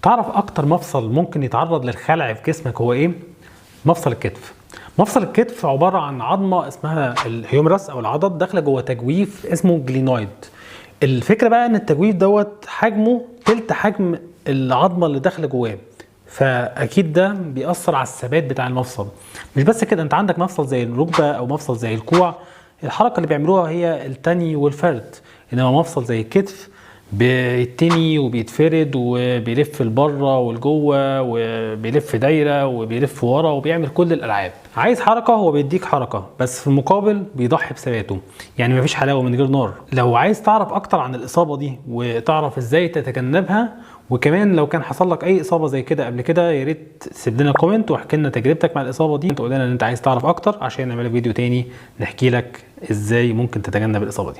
تعرف اكتر مفصل ممكن يتعرض للخلع في جسمك هو ايه؟ مفصل الكتف. مفصل الكتف عبارة عن عظمه اسمها ال humerus او العضد داخله جوه تجويف اسمه glenoid. الفكرة بقى ان التجويف دوت حجمه تلت حجم العظمة اللي داخله جواه، فاكيد ده بيأثر على الثبات بتاع المفصل. مش بس كده، انت عندك مفصل زي الركبة او مفصل زي الكوع الحركة اللي بيعملوها هي التني والفرد، انما مفصل زي الكتف بيتني وبيتفرد وبيلف لبره ولجوه وبيلف دايرة وبيلف ورا وبيعمل كل الالعاب. عايز حركة هو بيديك حركة، بس في المقابل بيضحي بثباته، يعني مفيش حلاوة من غير نار. لو عايز تعرف اكتر عن الاصابة دي وتعرف ازاي تتجنبها، وكمان لو كان حصل لك اي اصابه زي كده قبل كده، يا ريت تسيب لنا comment واحكي لنا تجربتك مع الاصابة دي، تقول لنا ان انت عايز تعرف اكتر عشان نعمل لك فيديو تاني نحكي لك ازاي ممكن تتجنب الاصابة دي.